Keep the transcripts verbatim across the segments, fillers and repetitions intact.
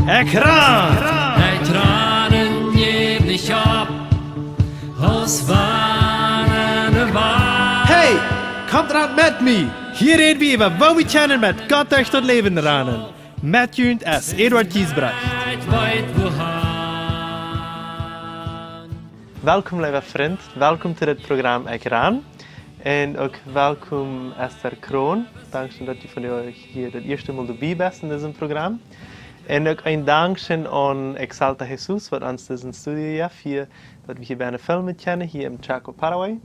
Ekjran! Ekjran, jäw nich opp, aus wann ne Wal. Hey, komt ran met mie! Hia räd wie äwa, woo wie kjennen met Gott derch daut Läwen ranen. Met junt es Eduard Giesbrecht. Welkom, leewa Frint. Welkom to dit Program Ekjran. Un uk welkom, Esther Kroon. Dankscheen, daut du vondoag hia daut ieeschte Mol doabie best en dit Program. Un uk een Dankscheen aun Exalta Jesus, waut ons disen Studio jeft, hia, daut wie hia benne filmen kjennen, hia em Chaco, Paraguay.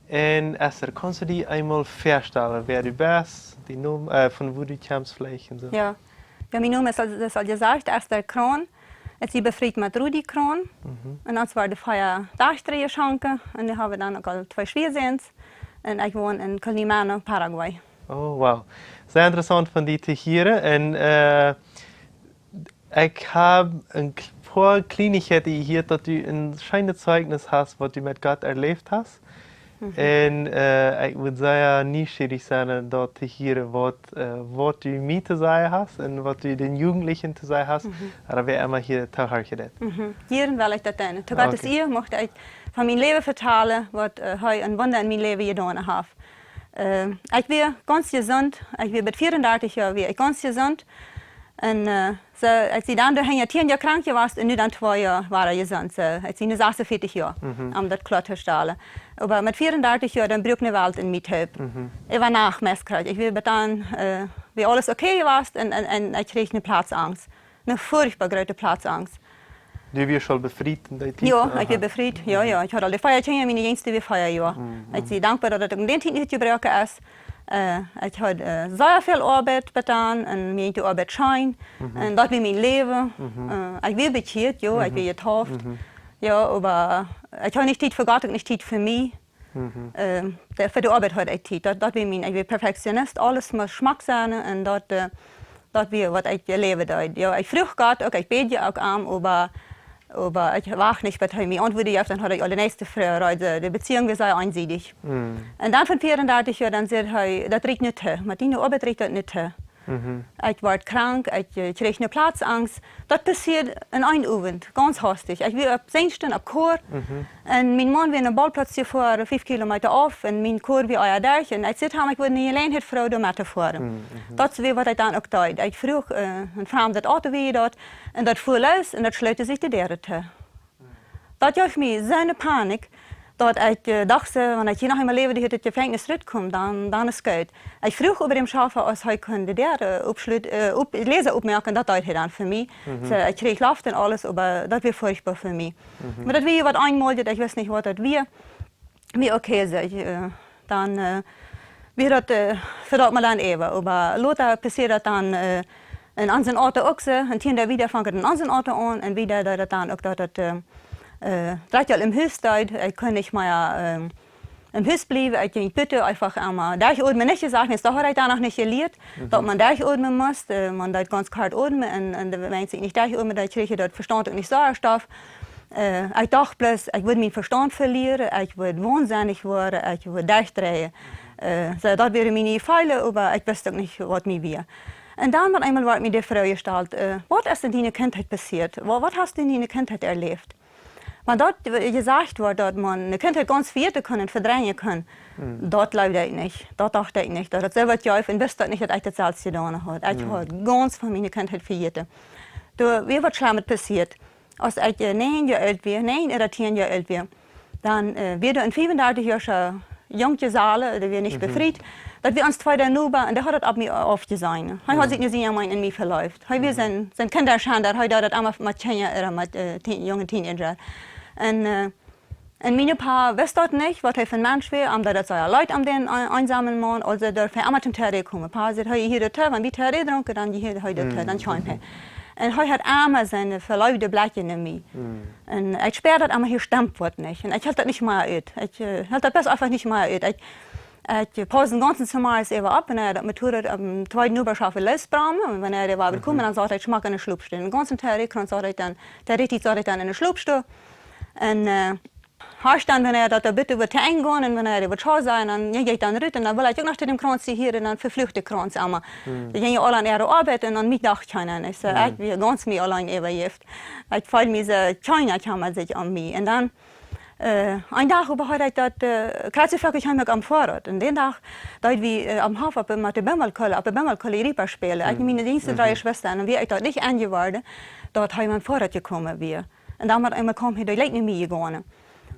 Un Esther, kaust du die eemol väastalen, wäa du best, dien Nomen, äh, von wua du kjemst veleicht un soo? Jo. Jo, mien Nomen es, aus, es aul jesajcht, Esther Kroon. Ekj sie befriet met Rudi Kroon. Mhm. Un ons wieren vea Dajchta jeschonken. Un nu hab wie dan uk aul twee Schwiasäns. Un ekj won en Colima, Paraguay. Oh, wow. Sea interessaunt von die to hieren. Un, äh, ekj hab een kl-, poa Kjleenichkjeiten jehieet, daut du een scheenet Zeijnis hast, waut du met Gott erläft hast. Mhm. Un, äh, ekj wudd sea nieschierich sennen, daut to hieren, waut, äh, waut du mie to sajen hast un waut du dän Jugentlichen to sajen hast, Mhm. ooda wäa emma hia toohorchen deit. Mhm. Hia well ekj daut doonen. To Gott sien Okay. Ea mucht ekj von mien Läwen vetalen, waut, äh, hee een Wunda en mien Läwen jedonen haft. Äh, ekj wia gaunz jesunt, ekj wia met vieaundartich Joa wia ekj gaunz jesunt. Un, äh, soo, ekj sie dan doa hinja tieen Joa krank jewast un nu dan twee Joa wia ekj jesunt. Soo, ekj sie nu sasuntwintich Joa, Mhm. om daut kloa to stalen. Oba met vieaundartich Joa, dan bruak de Welt en mie toop. Mhm. Äwa Nacht meist krakjt. Ekj wia bat dan, äh, wia aules okay jewast un, un, un ekj kjrieech eene Platzangst. Eene furchtboa groote Platzangst. Du wieescht aul befriet en dee Tiet? Jo, Aha. ekj wia befriet. Jo, jo. Ekj haud aul de vea Kjinja, miene jinjste wia vea Joa. Mhm. Ekj sie dankboa, daut daut uk en dee Tiet nich jebroaken es. Äh, ekj haud, äh, sea väl Oabeit jedonen un mie jinkj de Oabeit scheen. Mhm. Un daut wia mien Läwen. Mhm. Äh, ekj wia bekjieet, jo, ekj Mhm. wia jedeept. Mhm. Jo, oba ekj haud nich Tiet fa Gott un nich Tiet fa mie. Mhm. Äh, de, fa de Oabeit haud ekj Tiet. Daut, daut wia mien, ekj wia Perfektionist, aules must schmock sennen un daut, äh, daut wia waut ekj jeläft haud. Jo, ekj fruach Gott uk, ekj bäd uk aun am, oba, oba ekj wacht nich, bat hee mie auntwuaden deed, dan haud ekj aul de näakjste Fru, de, de Beziehung wia sea eensiedich. Mhm. Un dan von vieaundartich Joa, dan säd hee, daut rieekjt nich too. Met diene Oabeit rieekjt daut nich too. Mhm. Ekj wort krank, ekj, äh, kjrieech eene Platzangst. Daut passieed en eenen Owent, gaunz hastich. Ekj wia opp Sindstund opp Koa. Mhm. Un mien Maun wia en een Bauplaz hia ver fief Kilometa auf un mien Koa wia aul doa. Un ekj säd am, ekj wudd eene Jeläajenheit froagen, doa met to foaren. Mhm, mhm. Daut wia waut ekj dan uk deed. Ekj fruach, äh, een framdet Auto, woo daut. Un daut fua loos un daut schloot sikj de Däa too. Daut jeef mie soone Panik, daut ekj, äh, docht, soo, wan ekj hia noch eemol läw, hia ut daut Jefenkjnis rutkom, dan, dan es goot. Ekj fruach äwa däm Chauffeur, aus hee kunn de Däa, äh, opschluten, äh, op, Gläsa opmoaken, daut deed hee dan fa mie. Mhm. Soo, ekj kjrieech Loft un aules, oba daut wia furchtboa fa mie. Mhm. Oba daut wia waut eemol, daut ekj wist nich, waut daut wia. Wia okay, säd ekj, äh, dan, äh, wia daut, äh, fa daut mol dan äwa. Oba lota passieed daut dan, äh, en onsen Auto uk soo. Un tieen Doag wieda funk et en onsen Auto aun. Un wieda deed daut dan uk daut, daut, äh, äh, daut ekj aul em Hus deed. Ekj kunn nich mea, äh, em Hus bliewen. Ekj jinkj buta eefach emol derchoamen. Nich jesajcht, daut haud ekj dan noch nich jelieet, Mhm. daut maun derchoamen must. Äh, maun deed gaunz kort oamen. Un, un wan ekj nich derchoamen, dan kjrieech ekj daut Vestaunt uk nich Sauerstoff. Äh, ekj docht bloos, ekj wudd mienen Vestaunt velieren, ekj wudd waunsinnich woaren, ekj wudd derchdreien. Äh, soo, daut wieren miene Jefeelen, oba ekj wist uk nich, waut mie wia. Un dan met eemol wort mie de Froag jestalt, äh, waut es en diene Kjintheit passieet? Wa-, waut hast du en diene Kjintheit erläft? Wan daut, äh, jesajcht wort, daut maun de Kjintheit gaunz vejäten kaun un vedrieejen kaun, Mhm. daut jleewd ekj nich. Daut docht ekj nich. Daut et soo waut jeef un wist uk nich, daut ekj daut selfst jedonen haud. Ekj Mhm. haud gaunz von miene Kjintheit vejäten. Doa wia waut Schlemmet passieet. Aus ekj, äh, näajen Joa oolt wia, näajen ooda tieen Joa oolt wia, dan, äh, wia doa een fiewundartich Joascha Jung, Jesell, dee wia nich Mhm. befriet. Daut wia ons tweeda Noba un dee haud daut opp mie aufjeseenen. Hee haud Mhm. sikj nich sien Mann en mie veleeft. Hee wia Mhm. sien, sien Kjindaschenda, hee deed daut emol met Kjinja ooda met, äh, Teen-, junge Teenager. Un, äh, un mien Pa wist daut nich, waut hee fa een Mensch wia, am deed daut sea leet om dän ei-, eensamen Maun, aulsoo durf hee emma toom Tee komen. Pa säd, hee, hia de Tee, wan wie Tee drunken, dan hia, hee de Tee, Mhm. dan kjeem hee. Un hee haud emma siene veleewde Blikja no mie. Mhm. Un ekj spieed daut emma, hia stemmt waut nich. Un ekj hilt daut nich mea ut. Ekj, äh, hilt daut bloos eefach nich mea ut. Ekj, ekj pausd dän gaunzen Somma äwa opp, wan hee daut Motorrad opp de tweede Nobaschoft loosbramd. Un wan hee doa wia Mhm. jekomen, dan saut ekj schmock en de Schlopstow. Dän gaunzen Tag, saut ekj dan, de Tiet saut ekj dan en de Schlopstow. Un, äh, Hast dan, wan hee daut doa bitte wudd to Enj gonen un wan hee wudd scho sennen, dan jinkj ekj dan rut un dan wull ekj uk noch to däm Krauns hia un dan veflucht de Krauns emma. Dee jinjen aula aun äare Oabeit un aun mie docht kjeena nich. Soo, ekj wia gaunz mie auleen äwajäft. Ekj feeld mie soo, kjeena kjemmad sikj om mie. Un dan, äh, een Dach äwa haud ekj daut, äh, krakjt soo foaken kjeem ekj aum Foarrad. Un dän Dach deed wie, äh, aum Hoff opp, met de Bummelkulle, opp de Bummelkulle Riepa spälen. Ekj un miene jinjste dree Jeschwista, un wia ekj daut nich enjeworden, daut hee met Foarrad jekomen wia. Un dan met eemol kjeem hee doa jlikj no mie jegonen.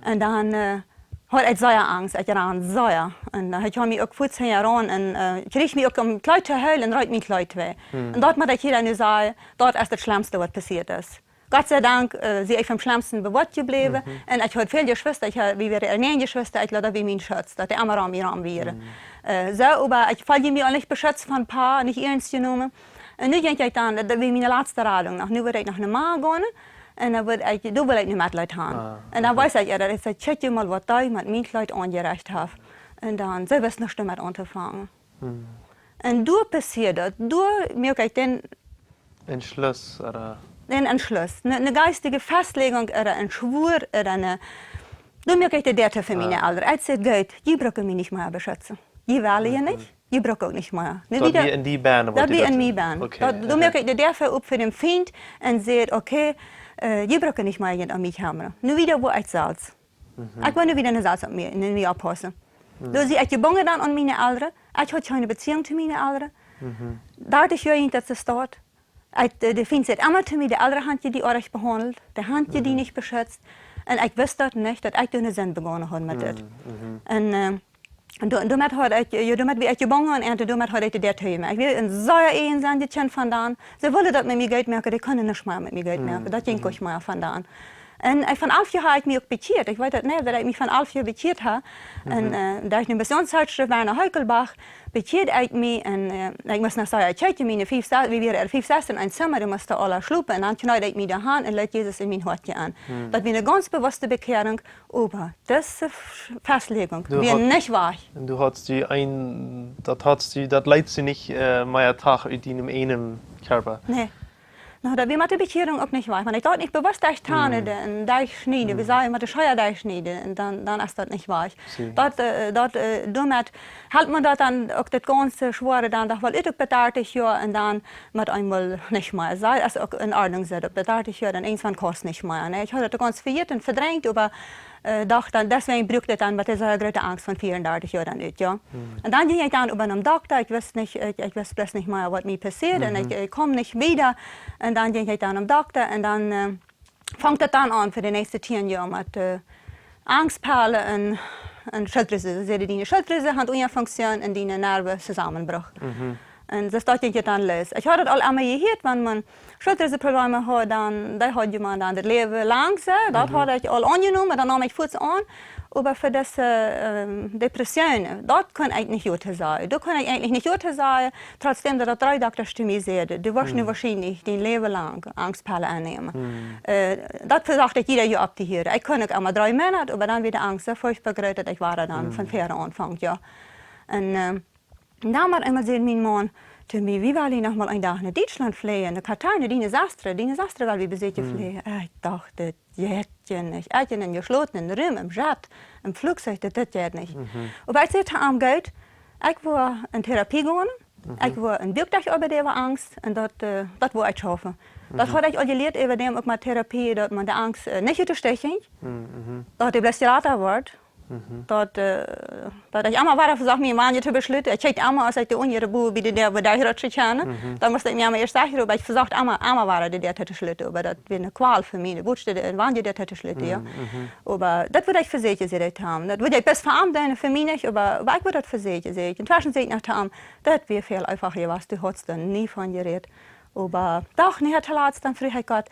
Un dan, äh, haud ekj sea Angst, ekj rand sea. Un, äh, hee kjeem mie uk fuaz hinjaraun un, äh, kjrieech mie uk aum Kjleet to hoolen un reet mien Kjleet wajch. Un daut, waut ekj hia nu säd, daut es daut Schlemmste, waut passieet es. Gott sei Dank, äh, sie ekj vom Schlemmsten bewoat jebläwen. Un ekj haud väl Jeschwista, ekj haud, wie wieren näajen Jeschwista, ekj jleew, daut wia mien Schutz, daut dee emma rom mie rom wieren. Äh, soo, oba ekj feeld mie uk nich beschützt von Pa, nich iernst jenomen. Un nu jinkj ekj dan, daut wia miene latste Radunk noch, nu wudd ekj no ne Ma gonen. Un dan wudd ekj, doa wull ekj nu Metleet han. Un dan wees ekj äa, daut ekj säd: "Kjikj mol, waut dee met mien Kjleet aunjerecht haft." Un dan, see wist nuscht doamet auntofangen. Un doa passieed daut, doa moak ekj dän Entschluss, ooda? Dän Entschluss. Ne, ne jeistliche Fastläwunk ooda een Schwur ooda ne, doa moak ekj de Däa to fa miene Elren. Ekj säd: "Goot, jie brucken mie nich mea beschützen. Jie wellen je nich, jie brucken uk nich mea." Nu, daut wia en die bennen, daut wia en mie bennen. Okay, doa moak ekj de Däa fa op fa dän Fient un säd: "Okay, äh, jie brucken nich mea junt om mie kjemmren. Nu wieda woa ekj selfst. Ekj woa nu wieda ne selfst opp mie, ne mie oppaussen." Doa sie ekj jebungen dan aun miene Elren. Ekj haud kjeene Beziehung to miene Elren. Dartich Joa jinkj daut soo stoakj. Ekj, äh, de Fient säd emma to mie: "De Elren han die oajch behaundelt, dee han die nich beschützt." Un ekj wist daut nich, daut ekj doa ne Sind begonen haud met dit. Un, äh, un doa, doamet haud ekj, jo, doamet wia ekj jebungen un doamet haud ekj de Däa toojemoakt. Ekj wia een sea eejensennjet Kjint von dan. See wullen daut met mie goot moaken, dee kunnen nuscht mea met mie goot moaken. Daut jinkj nich mea von dan. Un, äh, von alf Joa haud ekj mie uk bekjieet. Ekj weet daut noch, daut ekj mie von alf Joa bekjieet haud. Un, äh, doa ekj ne Missionszeit wia no Heukelbach, bekjieed ekj mie un, äh, ekj must no Saja Kjoakj, miene fief, sas, wie wieren fief, sas en een Zimma, dee musten aula schlopen. Un dan kjneed ekj mie doa han un leet Jesus en mien Hoat aun. Daut wia ne gaunz bewusste Bekjierunk, oba dise F-, Fastläwunk wia nich wajch. Un du haudst die een, daut haudst du, daut leet die nich, äh, mea trigj ut dien eenen Kjarpa. Nä. Nu, daut wia met de Bekjierunk uk nich wajch. Wan ekj daut nich bewusst derchtanen deed, derchschnieden, wie sajen, met de Schea derchschnieden, un dan, dan es daut nich wajch. Daut, äh, daut, äh, doamet helt maun daut dan uk daut gaunze Schwoare dan doch woll ut, uk bat dartich Joa, un dan met eemol nich mea. Soo, es uk en Ordnunk, soo, uk bat dartich Joa, dan irjentwan kaust nich mea. Nä, ekj haud daut gaunz vejäten un vedrenjt, oba äh, doch dan, deswäajen bruak ekj dan met dise groote Angst von vieaundartich Joa dan ut, jo. Un dan jinkj ekj dan äwa no dän Dokta, ekj wist nich, ekj, ekj wist bloos nich mea, waut mie passieed, un ekj, ekj kjeem nich wieda. Un dan jinkj ekj dan no dän Dokta, un dan, äh, funk daut dan aun fa de näakjste tieen Joa met, äh, Angstpellen un, un Schilddrüse. See säden, diene Schilddrüse haft unja Funktion un diene Nerven Zesamenbruch. Un soo daut jinkj daut dan loos. Ekj haud daut aul emma jehieet, wan maun Schilddrüseprobleme haud, dan, dee haud maun dan daut Läwen lang, soo. Daut haud ekj aul aunjenomen, daut neem ekj fuaz aun. Oba fa dise, ähm, Depressionen, daut kunn ekj nich goot sajen. Daut kunn ekj eejentlich nich goot sajen, trotzdäm daut dree Doktasch to mie säden: "Du woascht nu woarschienlich dien Läwen lang Angstpellen aunnämen." Äh, daut vesocht ekj jieda Joa opptohieren. Ekj kunn uk emma dree Moonat, oba dan wia de Angst soo furchtboa groot, daut ekj wada dan von väaren aunfunk, jo. Un, ähm, dan met eemol säd mien Maun to mie: "Wie wellen noch mol een Dach no Dietschlaunt fleejen, no Katar, no diene Sesta, diene Sesta well wie besieekjen fleejen." Ekj docht, daut jeit je nich. Ekj en een jeschlotnen Rum em Jet, em Fluchzeug, daut, daut jeit nich. Oba ekj säd to am: "Goot, ekj woa en Therapie gonen, ekj woa en Buak derchgonen äwa Angst, un daut, äh, daut woa ekj schaufen." Daut haud ekj aul jelieet äwa däm uk met Therapie, daut maun de Angst, äh, nich ut de Stich kjricht. Daut dee bloos jrata woat. Daut, äh, daut ekj emma wada vesocht, mie een Wandje to beschluten. Ekj kjikj emma, aus ekj de unjare Boa bie de Däa, wua dee rutschen kaun. Dan must ekj mie emma ieescht sajen, oba ekj vesocht emma, emma wada de Däa to schluten. Oba daut wia ne Kwal fa mie, de Buak, de Wandje de Däa to schluten, jo. Oba daut wudd ekj vesieekjen, säd ekj to am. Daut wudd ekj best fa am doonen, fa mie nich, oba, oba ekj wudd daut vesieekjen, säd ekj. Entweschen säd ekj noch to am: "Daut wia väl eefacha jewast, du haudst doa nie von jerät." Oba doch, nä, to latst dan fruach ekj Gott: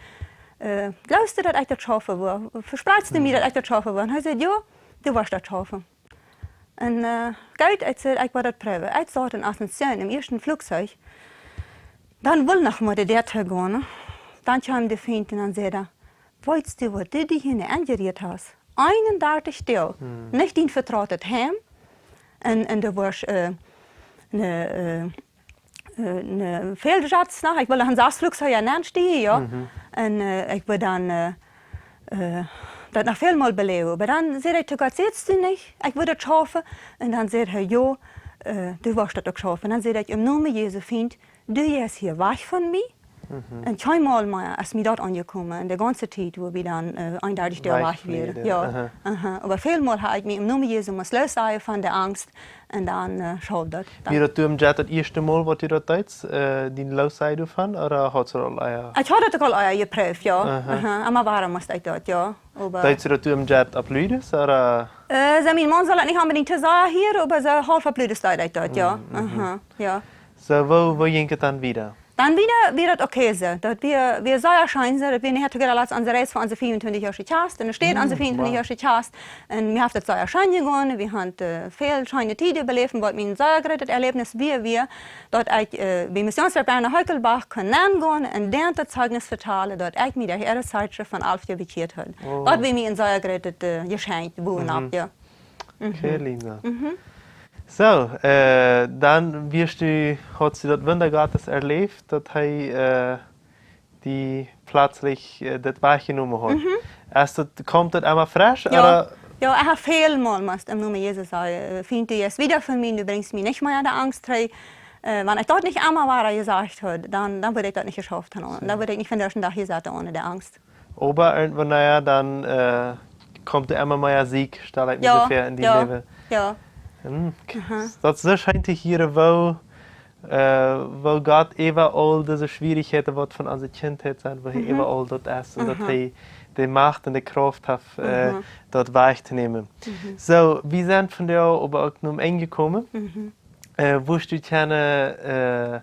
"Äh, jleefst du, daut ekj daut schaufen woa? Vesprakjst du mie, daut ekj daut schaufen woa?" Un hee säd: "Jo, du woascht daut schaufen." Un, äh, goot, ekj säd, ekj woa daut proowen. Ekj saut en Asunción, em ieeschten Fluchzeug. Dan wull noch mol de Däa toogonen. Dan kjeem de Fient un dan säd hee: "Weetst du, waut du die hia enjerieet hast? Eenundartich Doag. Nich dien vetrautet Heim. Un, un du woascht, äh, ne, äh, äh, ne Feldjatz noch." Ekj wull noch en sas Fluchzeug nenn stiegen, jo. Un, äh, ekj wull dan, äh, äh, daut noch väl mol beläwen. Oba dan säd ekj to Gott: "Sajchst du nich, ekj wudd daut schaufen?" Un dan säd hee: "Jo, äh, du woascht daut uk schaufen." Dan säd ekj: "Em Nomen Jesu, Fient, du jeist hia wajch von mie." Mhm. Un kjeenmol mea es mie daut aunjekomen. Un de gaunze Tiet, wua wie dan, äh, eenundartich Doag wajch wieren. Wajchflieen, jo. Aha. Aha. Oba väl mol hab ekj mie em Nomen Jesu must lossieejen von de Angst. Un dan, äh, schauft daut. Dan Wia daut du em Jet daut ieeschte Mol, waut du daut deedst, äh, die lossieejen doavon, ooda haudst du daut aul ea? Ekj haud daut uk aul ea jeprooft, jo. Aha. Aha. Emma wada must ekj daut, jo. Oba Deedst du daut du em Jet opp ludes, ooda? Äh, soo, mien Maun saul daut nich onbedinjt too sea hieren, oba soo haulf opp ludes deed ekj daut, jo. Mm, mhm. Aha, jo. Soo, woo, woo jinkj et dan wieda? Dan wieda, wia daut okay soo. Daut wia, wia sea scheen soo, daut wia nohäa toop latst onse Reis fa onse fiefuntwintich Joa Kjast. Un doa steit onse Mm, fiefuntwintich wow. Joa Kjast. Un mie haft et sea scheen jegonen. Wie haben, äh, väl scheene Tieden beläft. Un waut mie een sea grootet Erläwnis wia, wia, daut ekj, äh, bie Missionsarbeid no Heukelbach kunn nengonen un dan daut Zeichnis vetalen, daut ekj mie de Herr Seitje von alf Joa bekjieet haud. Oh. Daut wia mie een sea grootet, äh, Jeschenkj, Mhm. bowenop, jo. Mhm. Okay, Linda. Mhm. Soo, äh, dan wieescht du, haudst du daut Wunda Gottes erläft, daut hee, äh, die plötzlich, äh, daut wajchjenomen haud. Mhm. Es daut, kjemt daut emma fresch, Jo. ooda? Jo, ekj hab väl mol must em Nomen Jesus sajen, äh, Fient, du jeist wajch von mie, du brinjst mie nich mea de Angst trigj. Äh, wan ekj daut nich emma wada jesajcht haud, dan, dan wudd ekj daut nich jeschauft haben. Soo. Dan wudd ekj nich vondoag dän Dach hia sitten onen de Angst. Oba irjentwanea dan, äh, kjemt doa emma mea Sieg, stal ekj mie Jo, soo väa, en dien jo, Läwen. jo. Hm, k-, Aha. Daut es soo scheen to hieren, woo, äh, woo Gott äwa aul dise Schwierichkjeiten, waut von onse Kjintheit sent, woo hee Mhm. äwa aul daut es un daut Aha. hee de Macht un de Krauft haft, äh, Mhm. daut wajchtonämen. Mhm. Soo, wie sent vondoag oba uk nom Enj jekomen. Mhm. Äh, wurscht du kjennen, äh,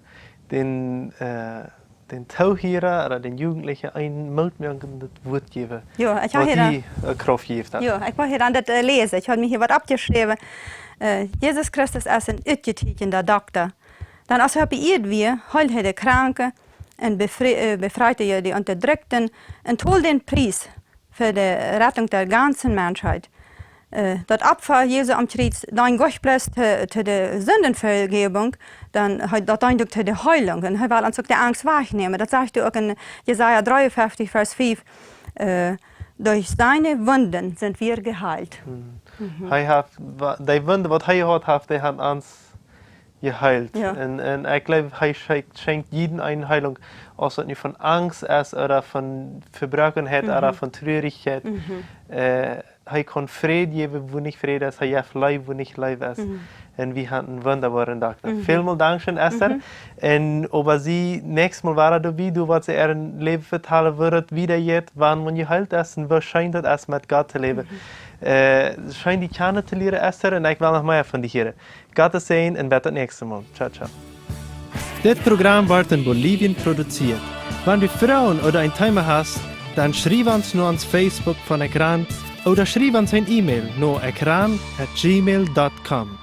dän, äh, dän Toohiera ooda dän Jugentlichen een mootmoakendet Wuat jäwen, Jo, ekj hab waut hia dan die, äh, Krauft jeft haft? Jo, ekj wull hia dan daut, äh, läsen. Ekj hab mie hia waut oppjeschräwen. Äh, Jesus Christus es een utjetieekjenda Dokta. Dan aus hee opp de Ieed wia, heeld hee de Kranke un befrie-, äh, befried dee, dee Unterdrückten un told dän Pries fa de Rettunk de gaunze Menschheit. Äh, daut Opfa Jesu aum Kjriez, daut deend goanich bloos to, to de Sindenvejäwunk, dan hee, daut deend uk to de Heilunk. Un hee well ons uk de Angst wajchnämen. Daut sajcht hee uk en Jesaja dreeunfeftich, Varsch fief, äh, "Durch seine Wunden sind wir geheilt." Hm. Mhm. Hee haft, wa-, dee Wunden, waut hee jehaut haft, dee haben ons jeheelt. Jo. Un, un ekj jleew, hee schenkjt, schenkjt jiedem eene Heilunk, aus daut nu von Angst es ooda von Vebroakenheit ooda Mhm. von Trurichkjeit. Mhm. Äh, hee kaun Fräd jäwen, wua nich Fräd es, hee jeft Leew, wua nich Leew es. Mhm. Un wie haben een wundaboaren Dach. Mhm. Välmol dankscheen, Esther. Mhm. Un oba see näakjstet Mol wada doabie, du woascht äa Läwen vetalen, woo daut wieda jeit, wan maun jeheelt es un woo scheen daut es, met Gott to läwen. Mhm. Äh, scheen die kjanen to lieren, Esther, un ekj well noch mea von die hieren. Gottes Säajen un bat daut näakjste Mol. Ciao, ciao. Dit Program woat en Bolivien produzieet. Wan du Froagen ooda een Thema hast, dan schriew ons no ons Facebook von Ekran ooda schriew ons een E-Mail no ekran at gmail dot com.